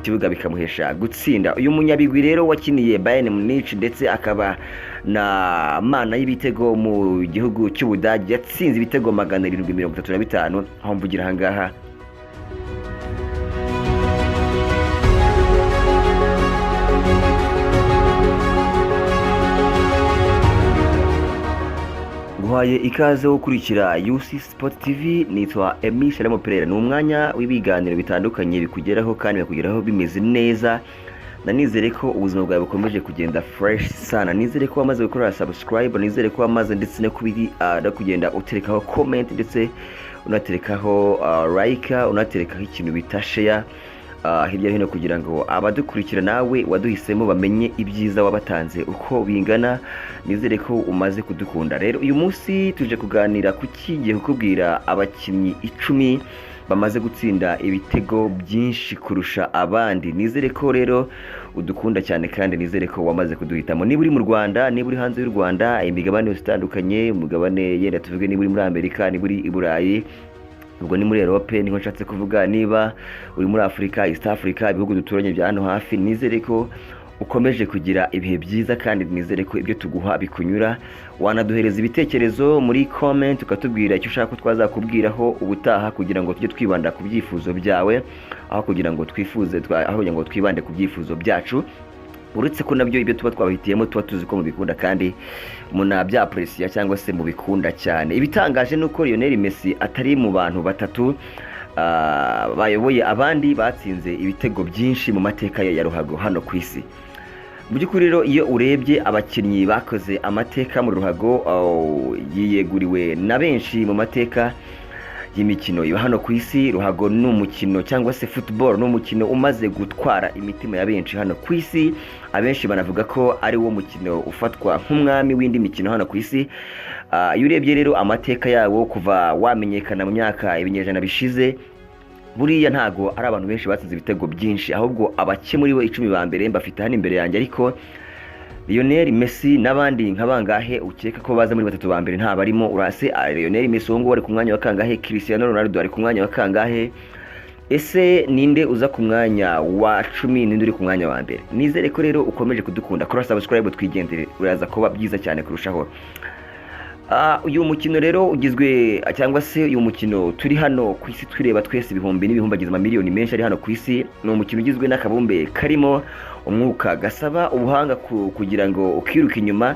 kibuga bikamuhesha gutsinda. Uyu munyabigwi rero wakiniye Bayern Munich ndetse akaba na mana y'ibitego mu gihugu cy'Ubudage, yatsinze ibitego 735 aho mvugira aha ngaha. Nguhaye ikaze wo gukurikira UC Sport TV, nitwa Emi Shalamo Pereira. Ni umwanya w'ibiganiro bitandukanye bikugeraho kandi bikugeraho bimeze neza. Nanizere ko ubuzima bwawe bukomeje kugenda fresh sana. Nizere ko wamaze gukora subscribe, nizere ko wamaze ndetse no kubiri no kugenda uterekaho comment, ndetse unaterekaho like, unaterekaho ikintu bita share hirya no hino kugira ngo abadukurikira nawe waduhisemo bamenye ibyiza wabatanze uko bingana. Nizere ko umaze kudukunda. Rero uyu munsi tuje kuganira ku kigiye kukubwira abakinnyi 10 bamaze gutsinda ibitego byinshi kurusha abandi. Nizere ko rero udukunda cyane kandi nizere ko wamaze kuduhitamo. Niba uri mu Rwanda, niba uri hanze y'u Rwanda, imigabane yose itandukanye, umugabane yenda tuvuge niba uri muri Amerika, niba uri i Burayi, ubwo ni muri Europe niho nshatse kuvuga, niba uri muri Afurika, East Africa, ibihugu duturanye bya hano hafi, nizere ko ukomeje kugira ibihe byiza kandi nizere ko ibyo tuguha bikunyura. Wanaduhereza ibitekerezo muri comment ukatubwira icyo ushaka ko twazakubwiraho ubutaha kugira ngo tujye twibanda ku byifuzo byawe aho kugira ngo twifuze aho kugira ngo twibande ku byifuzo byacu, uretse ko nabyo ibyo tuba twabahitiyemo tuba tuzi ko mubikunda kandi munabyapresiya cyangwa se mubikunda cyane. Ibitangaje ni uko Lionel Messi atari mu bantu batatu bayoboye abandi batsinze ibitego byinshi mu mateka ya ruhago hano ku isi. Mu by'ukuri rero iyo urebye abakinnyi bakoze amateka mu ruhago, yiyeguriwe na benshi mu mateka y'imikino iba hano ku isi. Ruhago ni umukino cyangwa se football ni umukino umaze gutwara imitima ya benshi hano ku isi. Abenshi banavuga ko ari wo mukino ufatwa nk'umwami w'indi mikino hano ku isi. Iyo urebye rero amateka yawo kuva wamenyekana mu myaka ibinyejana bishize, buriya ntago ari abantu benshi batsinze ibitego byinshi, ahubwo abake muri bo 10 ba mbere mbafite hano imbere yanjye. Ariko Lionel Messi n'abandi nka bangahe ukeka ko baza muri batatu ba mbere ntabarimo. Urase Lionel Messi uwo nguwo ari ku mwanya wa kangahe? Cristiano Ronaldo ari ku mwanya wa kangahe? Ese ninde uza ku mwanya wa 10? Ninde uri ku mwanya wa mbere? Nizere ko rero ukomeje kudukunda. Kora subscribe twigendere, uraza kuba byiza cyane kurushaho. Uyu mukino rero ugizwe cyangwa se uyu mukino turi hano ku isi tureba twese ibihumbi n'ibihumbi agize amamiliyoni menshi ari hano ku isi, ni umukino ugizwe n'akabumbe karimo umwuka gasaba ubuhanga kugira ngo ukiruka inyuma,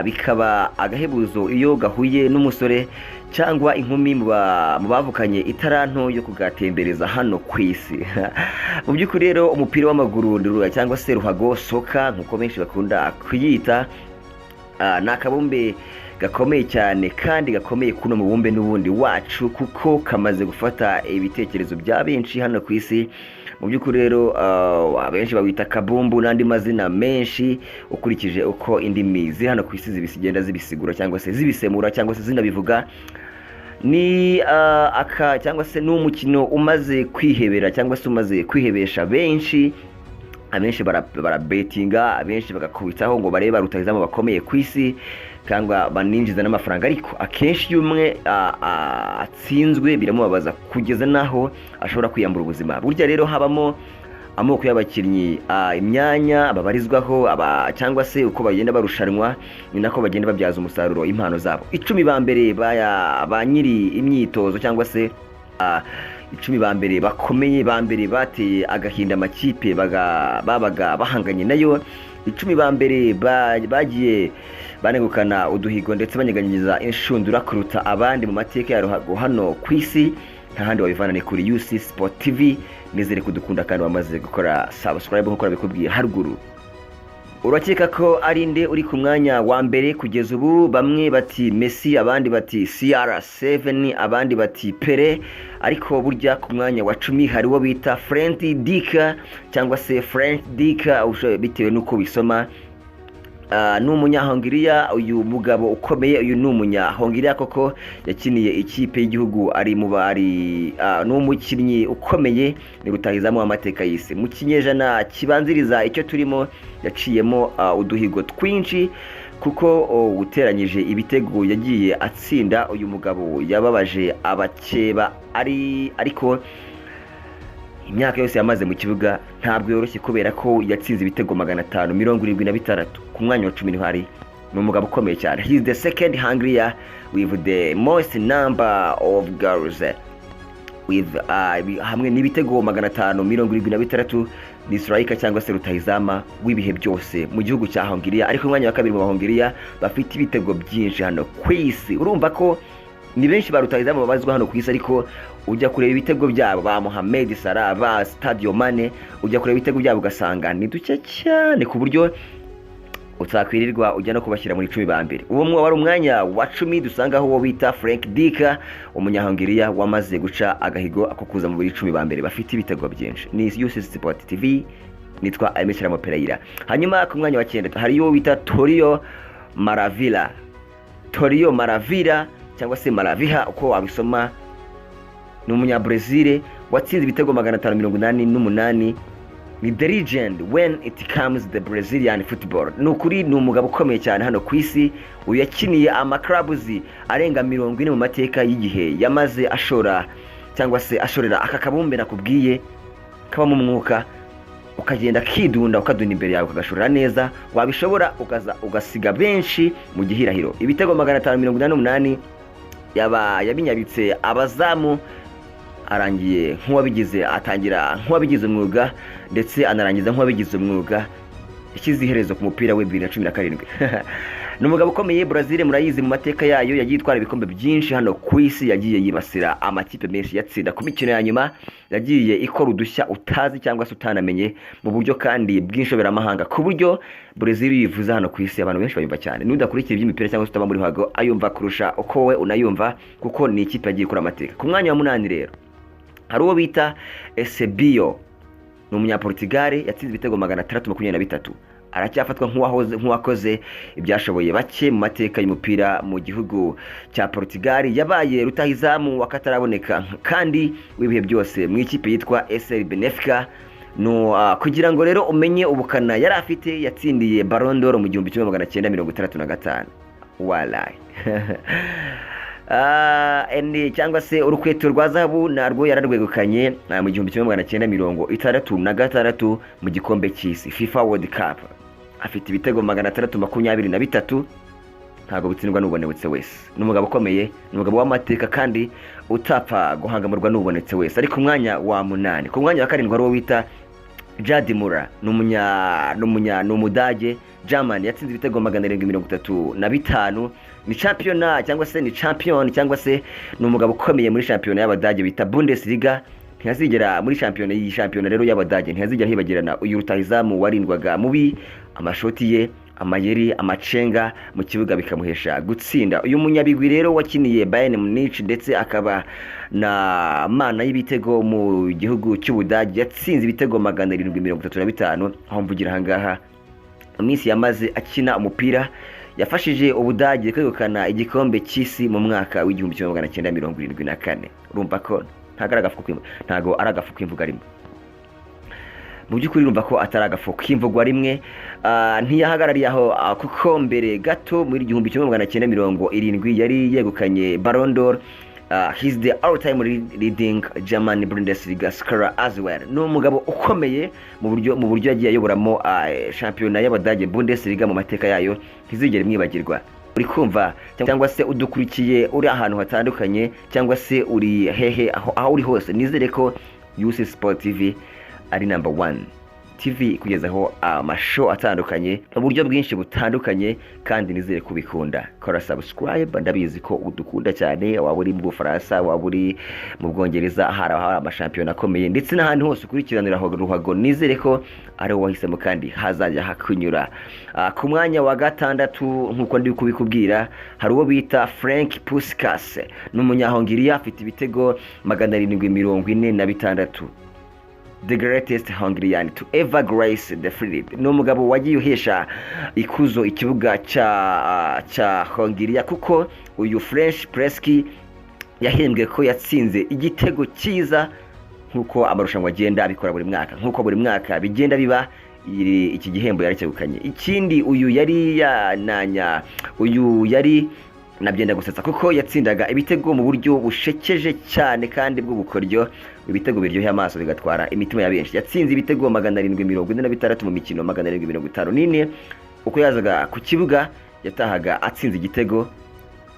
bikaba agahebuzo iyo gahuye n'umusore cyangwa inkumi mu bavukanye itaranto yo kugatembereza hano ku isi. Mu by'ukuri rero umupira w'amaguru cyangwa se ruhago, soka nk'uko benshi bakunda kuyita, ni akabumbe gakomeye cyane kandi gakomeye kuno mubumbe n'ubundi wacu, kuko kamaze gufata ibitekerezo bya benshi hano ku isi. Mu by'ukuri rero abenshi bawita kabumbu n'andi mazina menshi ukurikije uko indimi ziri hano ku isi zigenda zibisigura cyangwa se zibisemura cyangwa se zinabivuga. Ni aka cyangwa se ni umukino umaze kwihebera cyangwa se umaze kwihebesha benshi. Abenshi barabetinga, abenshi bagakubitaho ngo barebe rutahizamu bakomeye ku isi cyangwa baninjiza n'amafaranga. Ariko akenshi iyo umwe atsinzwe biramubabaza kugeza n'aho ashobora kwiyambura ubuzima. Burya rero habamo amoko y'abakinnyi, imyanya babarizwaho cyangwa se uko bagenda barushanwa ni nako bagenda babyaza umusaruro impano zabo. 10 ba mbere ba nyiri imyitozo cyangwa se 10 ba mbere bakomeye, ba mbere bateye agahinda amakipe babaga bahanganye nayo, 10 ba mbere bagiye banegukana uduhigo ndetse banyeganyeza inshundura kuruta abandi mu mateka ya ruhago hano ku isi, nta handi wabivana ni kuri UC Sport TV. Nizere kudukunda kandi wamaze gukora subscribe nk'uko nabikubwiye haruguru. Urakeka ko ari nde uri ku mwanya wa mbere kugeza ubu? Bamwe bati Messi, abandi bati CR7, abandi bati Pele, ariko burya ku mwanya wa 10 hari uwo bita Frank Dika cyangwa se Frank Dika bitewe n'uko bisoma. Ni umunyahongiriya. Uyu mugabo ukomeye uyu ni umunyahongiriya koko, yakiniye ikipe y'igihugu ari mu bari, ni umukinnyi ukomeye, ni rutahizamu w'amateka y'isi. Mu kinyejana kibanziriza icyo turimo yaciyemo uduhigo twinshi, kuko uteranyije ibitego yagiye atsinda uyu mugabo yababaje abakeba ari, ariko Imyaka yose yamaze mu kibuga ntabwo yoroshye, kubera ko yatsinze ibitego 576. Ku mwanya wa 10 niho ari. Ni umugabo ukomeye cyane. He is the second Hungarian with the most number of goals with hamwe n'ibitego 576. Ni striker cyangwa se rutahizamu w'ibihe byose mu gihugu cya Hongiriya, ariko umwanya wa kabiri mu Bahongiriya bafite ibitego byinshi hano ku isi. Urumva ko ni benshi ba rutahizamu babazwa hano ku isi, ariko ujya kureba ibitego byabo, ba Mohamed Salah, ba Sadio Mane, ujya kureba ibitego byabo ugasanga ni duke cyane, ku buryo utakwirirwa ujya no kubashyira muri 10 ba mbere. Uwo wari umwanya wa 10, dusangaho uwo bita Frank Dika, umunyahongiriya wamaze guca agahigo ko kuza mu 10 ba mbere bafite ibitego byinshi. Ni UC Sport TV, nitwa Aimé Pereira. Hanyuma ku mwanya wa cyenda hari uwo bita Torio Maravilla, Torio Maravilla cyangwa se Maraviha uko wabisoma, ni umunyabrazil watsinze ibitego 588. Ni the legend when it comes the Brazilian football. Ni ukuri, ni umugabo ukomeye cyane hano ku isi. Uyu yakiniye ama clubs arenga 40 mu mateka y'igihe yamaze ashora cyangwa se ashorera aka kabumbe nakubwiye kabamo umwuka, ukagenda kidunda, ukadunda imbere yawe, ukagashorera neza, wabishobora ukaza ugasiga benshi mu gihirahiro. Ibitego 588 yaba yabinyabitse abazamu, arangiye nk'uwabigize, atangira nk'uwabigize umwuga, ndetse anarangiza nk'uwabigize umwuga. Yashyize iherezo ku mupira we 2017. Ni umugabo ukomeye. Brazil murayizi mu mateka yayo, yagiye itwara ibikombe byinshi hano ku isi, yagiye yibasira amakipe menshi, yatsinda ku mikino ya nyuma, yagiye ikora udushya utazi cyangwa se utanamenye mu buryo kandi bw'inshoberamahanga, ku buryo Brazil yivuze hano ku isi abantu benshi bayumva cyane. N'udakurikira iby'imipira cyangwa se utaba muri ruhago ayumva kurusha uko wowe unayumva, kuko ni ikipe yagiye ikora amateka. Ku mwanya wa munani rero hari uwo bita Eusebio, ni umunyaportugal, yatsinze ibitego 623. Aracyafatwa nk'uwakoze ibyashoboye bake mu mateka y'umupira mu gihugu cya Portugal. Yabaye rutahizamu w'akataraboneka kandi w'ibihe byose mu ikipe yitwa SL Benfica. No, kugira ngo rero umenye ubukana yari afite, yatsindiye Ballon d'Or mu 1965. Walayi. Cyangwa se urukweto rwa zahabu narwo yararwegukanye mu 1966 mu gikombe cy'isi, FIFA World Cup. Afite ibitego 623, ntabwo bitsindwa n'ubonetse wese. Ni umugabo ukomeye, ni umugabo w'amateka kandi utapfa guhangamurwa n'ubonetse wese. Ari ku mwanya wa munani. Ku mwanya wa karindwi hari uwo bita Gerd Müller, ni umudage, German, yatsinze ibitego 735. Ni championa cyangwa se ni champion cyangwa se ni umugabo ukomeye muri shampiyona y'Abadage bita Bundesliga. Ntihazigera muri shampiyona, iyi shampiyona rero y'Abadage ntihazigera hibagirana uyu rutahizamu warindwaga mubi, amashoti ye, amayeri, amacenga mu kibuga bikamuhesha gutsinda. Uyu munyabigwi rero wakiniye Bayern Munich ndetse akaba na mana y'ibitego mu gihugu cy'Ubudage, yatsinze ibitego 735 aho mvugira ahangaha. Mu minsi yamaze akina umupira yafashije Ubudage kwegukana igikombe cy'isi mu mwaka w'1974. Urumva ko ntabwo ari agafu k'imvuga rimwe. Mu by'ukuri urumva ko atari agafu k'imvugwa rimwe. Ntiyahagarariye aho, kuko mbere gato muri 1970 yari yegukanye Ballon d'Or. He's the all-time leading German Bundesliga scorer as well. Ni umugabo ukomeye mu buryo yagiye ayoboramo shampiyona y'Abadage, Bundesliga, mu mateka yayo, ntizigere mwibagirwa. Uri kumva cyangwa se udukurikiye uri ahantu hatandukanye cyangwa se uri hehe, aho uri hose, nizere ko UC Sport TV ari number one TV ikugezaho amashow atandukanye mu buryo bwinshi butandukanye, kandi nizere kubikunda. Kora subscribe, ndabizi ko udukunda cyane. Waba uri mu Bufaransa, waba uri mu Bwongereza hari amashampiyona akomeye, ndetse n'ahandi hose ukurikiranira ruhago, nizere ko ari wowe wahisemo kandi hazajya hakunyura. Ku mwanya wa gatandatu, nk'uko ndi kubikubwira, hari uwo bita Frank Puskas, ni umunyahongiriya, afite ibitego 746, the greatest Hungarian to ever grace the field. Ni umugabo wagiye uhesha ikuzo ikibuga cya Hongiriya, kuko uyu Ferenc Puskás yahembwe ko yatsinze igitego cyiza, nk'uko amarushanwa agenda abikora buri mwaka, nk'uko buri mwaka bigenda biba, iki gihembo yaracyegukanye. Ikindi, uyu yari yananya, uyu yari Nabyenda gusetsa kuko yatsindaga ibitego mu buryo bushekeje cyane kandi bw'ubukoryo, ibitego biryoheye amaso bigatwara imitima ya benshi. Yatsinze ibitego 746 mu mikino 754. Uko yazaga ku kibuga yatahaga atsinze igitego,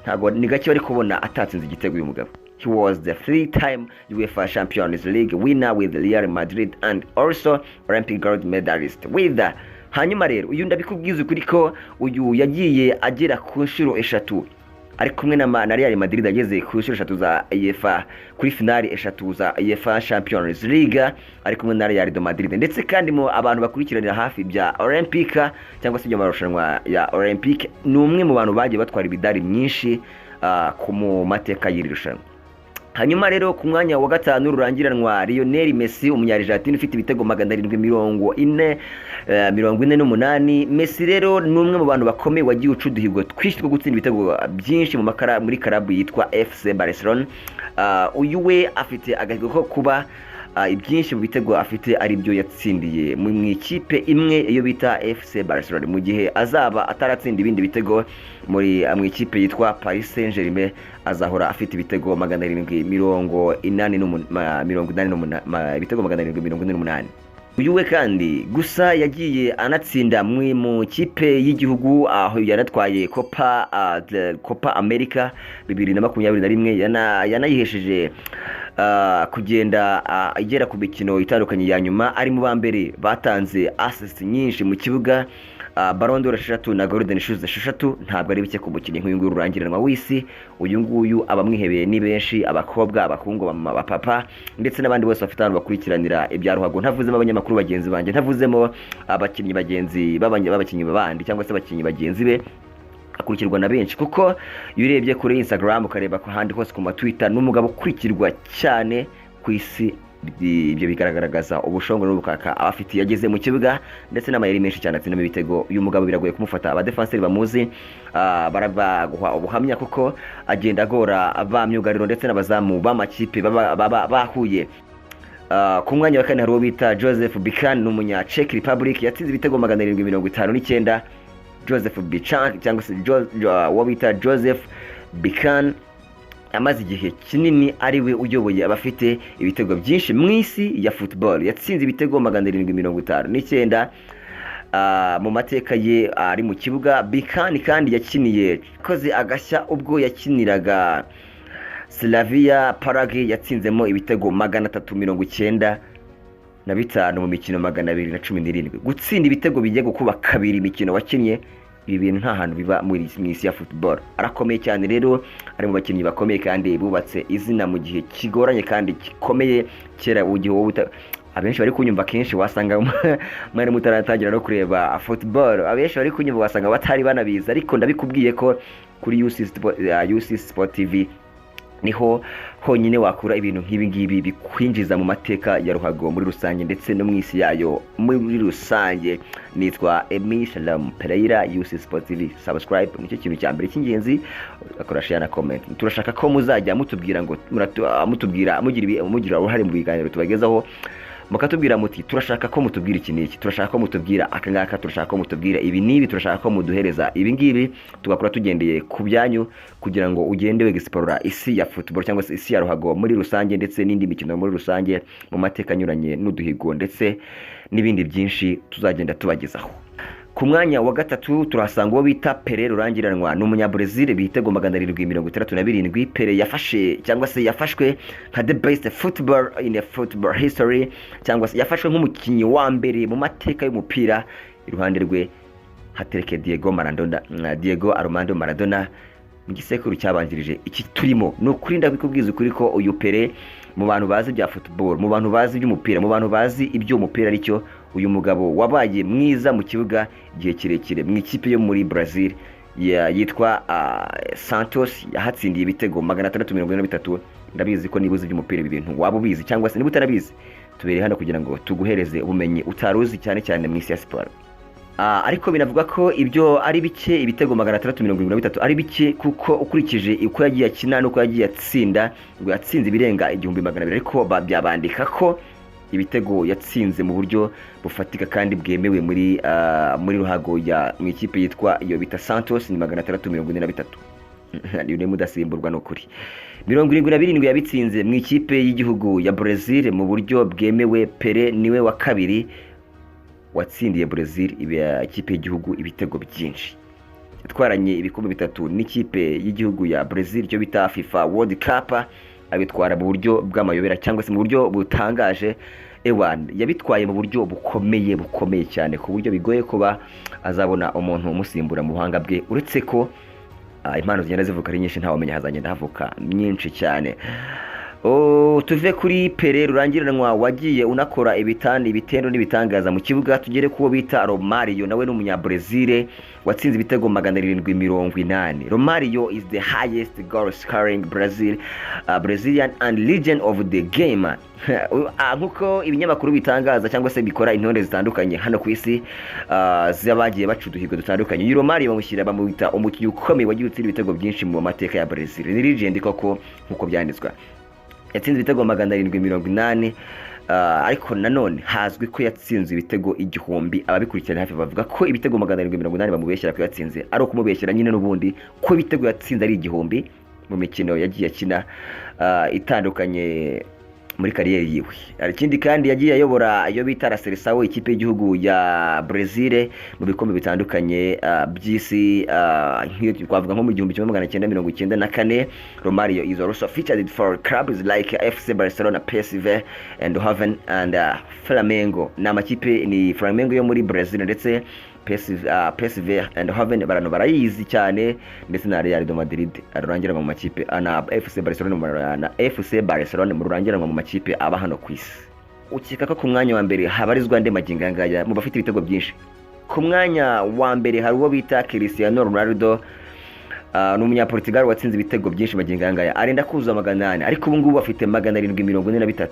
ntabwo ni gake bari kubona atatsinze igitego uyu mugabo. He was the three-time UEFA Champions League winner with Real Madrid and also Olympic gold medalist with. Hanyuma rero uyu ndabikubwiza ukuri ko uyu yagiye agera ku nshuro eshatu ari kumwe na Real Madrid, ageze ku nshuro eshatu za UEFA, kuri finali eshatu za UEFA Champions League ari kumwe na Real de Madrid. Ndetse kandi mu abantu bakurikiranira hafi bya Olympic cyangwa se iby'amarushanwa ya Olympic, ni umwe mu bantu bagiye batwara imidari myinshi mu mateka y'iri rushanwa. Hanyuma rero ku mwanya wa gatanu rurangiranwa, Lionel Messi, umunyarigentine ufite ibitego 740 48. Messi rero ni umwe mu bantu bakomeye wagiye uca uduhigo twinshi two gutsinda ibitego byinshi mu makara muri club yitwa FC Barcelona. Uyu we afite agahigo ko kuba ibyinshi mu bitego afite ari byo yatsindiye mu ikipe imwe iyo bita FC Barcelona, mu gihe azaba ataratsinda ibindi bitego muri mu ikipe yitwa Paris Saint-Germain, azahora afite ibitego 788, ibitego 748. Uyu we kandi gusa yagiye anatsinda mu kipe y'igihugu, aho yanatwaye Copa America 2021, yanayihesheje kugenda igera ku mikino itandukanye ya nyuma, ari mu ba mbere batanze assist nyinshi mu kibuga. Ballon d'Or esheshatu na Golden Shoes esheshatu ntabwo ari bike ku mukinnyi nk'uyu nguyu rurangiranwa w'isi. Uyu nguyu abamwihebeye ni benshi: abakobwa, abahungu, abamama, abapapa ndetse n'abandi bose bafite ahantu bakurikiranira ibya ruhago, ntavuzemo abanyamakuru bagenzi banjye, ntavuzemo abakinnyi bagenzi b'abakinnyi bandi cyangwa se abakinnyi bagenzi be. Akurikirwa na benshi kuko iyo urebye kuri Instagram, ukareba ku handi hose ku ma Twitter, ni umugabo ukurikirwa cyane ku isi. Ibyo bigaragaza ubushongore n'ubukaka aba afite yageze mu kibuga, ndetse n'amayeri menshi cyane atsindamo ibitego. Uyu mugabo biragoye kumufata. Abadefanseri bamuzi barabaguha ubuhamya kuko agenda agora ba myugariro ndetse n'abazamu b'amakipe baba bahuye. Ku mwanya wa kane hari uwo bita Joseph Bican, ni umunya Czech Republic, yatsinze ibitego 759. Joseph Bican cyangwa se uwo bita Joseph Bican amaze igihe kinini ari we uyoboye abafite ibitego byinshi mu isi ya football. Yatsinze ibitego 759 mu mateka ye ari mu kibuga. Bican kandi yakiniye koze agashya ubwo yakiniraga Slavia Prague, yatsinzemo ibitego 395 mu mikino 217. Gutsinda ibitego bijya gukuba kabiri imikino wakinnye, ibi bintu nta hantu biba mu isi ya football. Arakomeye cyane rero, ari mu bakinnyi bakomeye kandi bubatse izina mu gihe kigoranye kandi gikomeye kera. Igihe wowe abenshi bari kunyumva kenshi wasanga mwari mutaratangira no kureba football, abenshi bari kunyumva wasanga batari banabizi, ariko ndabikubwiye ko kuri UC Sport, UC Sport TV niho honyine wakura ibintu nk'ibi ngibi bikwinjiza mu mateka ya ruhago muri rusange ndetse no mu isi yayo muri rusange. Nitwa Emi Shalom Pereira, UC Sport TV. Subscribe nicyo kintu cya mbere cy'ingenzi, ugakora share na comment. Turashaka ko muzajya mutubwira ngo mutubwira mugira uruhare mu biganiro tubagezaho, mukatubwira muti: "Turashaka ko mutubwira iki n'iki, turashaka ko mutubwira aka ngaka, turashaka ko mutubwira ibi n'ibi, turashaka ko muduhereza ibi ngibi." Tugakora tugendeye ku byanyu kugira ngo ugende wegisipora isi ya football cyangwa se isi ya ruhago muri rusange ndetse n'indi mikino muri rusange mu mateka anyuranye n'uduhigo ndetse n'ibindi byinshi tuzagenda tubagezaho. Ku mwanya wa gatatu turahasanga uwo bita Pele rurangiranwa, ni umunyabrezil, ibitego 767. Pele yafashe cyangwa se yafashwe nka the best football in a football history, cyangwa se yafashwe nk'umukinnyi wa mbere mu mateka y'umupira. Iruhande rwe hatereke Diego Maradona, Diego Armando Maradona mu gisekuru cyabanjirije iki turimo. Ni ukuri ndabikubwiza ukuri ko uyu Pele, mu bantu bazi ibya football, mu bantu bazi iby'umupira, mu bantu bazi ibyo umupira aricyo, uyu mugabo wabaye mwiza mu kibuga igihe kirekire mu ikipe yo muri Brazil yitwa Santos, yahatsindiye ibitego 643. Ndabizi ko niba uzi iby'umupira ibi bintu waba ubizi, cyangwa se niba utarabizi tubereye hano kugira ngo tuguhereze ubumenyi utari uzi, cyane cyane mu isi ya siporo. Ariko binavuga ko ibyo ari bike, ibitego 673 ari bike, kuko ukurikije uko yagiye akina n'uko yagiye atsinda, ngo yatsinze ibirenga 1200, ariko byabandika ko ibitego yatsinze mu buryo bufatika kandi bwemewe muri ruhago ya mu ikipe yitwa iyo bita Santos ni 643. Ni mudasimburwa ni ukuri. 77 yabitsinze mu ikipe y'igihugu ya Brazil mu buryo bwemewe. Pele niwe wa kabiri watsindiye Brazil, ikipe y'igihugu, ibitego byinshi. Yatwaranye ibikombe bitatu n'ikipe y'igihugu ya Brazil, icyo bita FIFA World Cup, abitwara mu buryo bw'amayobera cyangwa se mu buryo butangaje. Ewan yabitwaye mu buryo bukomeye, bukomeye cyane, ku buryo bigoye kuba azabona umuntu umusimbura mu buhanga bwe, uretse ko impano zigenda zivuka ari nyinshi, ntawamenya, hazagenda havuka myinshi cyane. Oh, tuve kuri Pele rurangiranwa wagiye unakora ibitanda, ibitendo n'ibitangaza mu kibuga, tugere kuwo bita Romario. Nawe ni umunya-Brazil watsinze ibitego 780. Romario is the highest goal scoring Brazilian and legend of the game. Nkuko ibinyamakuru bitangaza cyangwa se bikora intonde zitandukanye hano ku isi z'abagiye baca uduhigo dutandukanye, uyu Romario bamushyira, bamwita umukinnyi ukomeye wagiye utsinda ibitego byinshi mu mateka ya Brazil. Ni legend koko nkuko byanditswe. Yatsinze ibitego 780, ariko nanone hazwi ko yatsinze ibitego 1000. Ababikurikirana hafi bavuga ko ibitego 780 bamubeshyera ko yatsinze ari ukumubeshyera nyine, n'ubundi ko ibitego yatsinze ari 1000 mu mikino yagiye akina itandukanye muri kariyeri yiwe. Hari ikindi kandi, yagiye ayobora iyo bita La Seleção, ikipe y'igihugu ya Brazil, mu bikombe bitandukanye by'isi, nk'iyo twavuga nko mu 1994. Romario is also featured for clubs like FC Barcelona, PSV Eindhoven and Flamengo. Ni amakipe, ni Flamengo yo muri Brazil ndetse PSV Eindhoven barano barayizi cyane, ndetse na Real de Madrid rurangiranwa mu makipe, na FC Barcelona, na FC Barcelona mu rurangiranwa mu makipe aba hano ku isi. Ukeka ko ku mwanya wa mbere habarizwa nde magingo aya ngaya mu bafite ibitego byinshi? Ku mwanya wa mbere hari uwo bita Cristiano Ronaldo. Ni umunyaportugal watsinze ibitego byinshi magingo aya ngaya, arenda kuzuza 800, ariko ubu ngubu afite 743.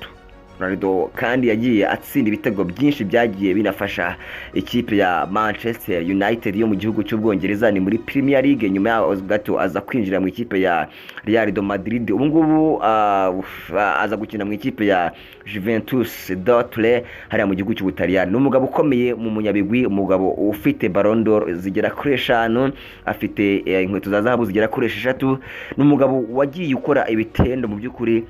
Ronaldo kandi yagiye atsinda ibitego byinshi byagiye binafasha ikipe ya Manchester United yo mu gihugu cy'Ubwongereza, ni muri Premier League. Nyuma yaho gato aza kwinjira mu ikipe ya Real de Madrid. Ubu ngubu aza gukina mu ikipe ya Juventus de Turin hariya mu gihugu cy'Ubutaliyani. Ni umugabo ukomeye mu munyabigwi, umugabo ufite Ballon d'Or zigera kuri eshanu, afite inkweto za zahabu zigera kuri esheshatu. Ni umugabo wagiye ukora ibitendo mu by'ukuri,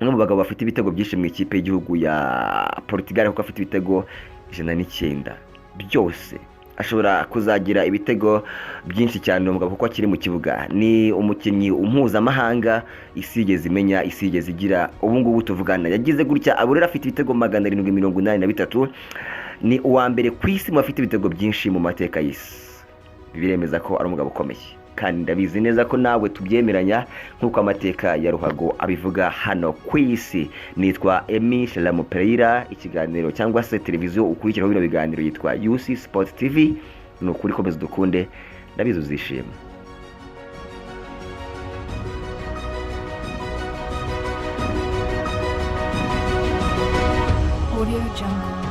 umwe mu bagabo bafite ibitego byinshi mu ikipe y'igihugu ya Portugal, kuko afite ibitego 109 byose. Ashobora kuzagira ibitego byinshi cyane uwo mugabo kuko akiri mu kibuga. Ni umukinnyi mpuzamahanga isi yigeze imenya, isi yigeze igira. Ubu ngubu tuvugana yagize gutya abo rero afite ibitego 783, ni uwa mbere ku isi mu bafite ibitego byinshi mu mateka y'isi. Biremeza ko ari umugabo ukomeye, kandi ndabizi neza ko nawe tubyemeranya nk'uko amateka ya ruhago abivuga hano ku isi. Nitwa Emi Shalamu Pereira. Ikiganiro cyangwa se televiziyo ukurikiraho bino biganiro yitwa UC Sport TV. Ni ukuri, komeza udukunde, ndabizi uzishima. Audio Jungle.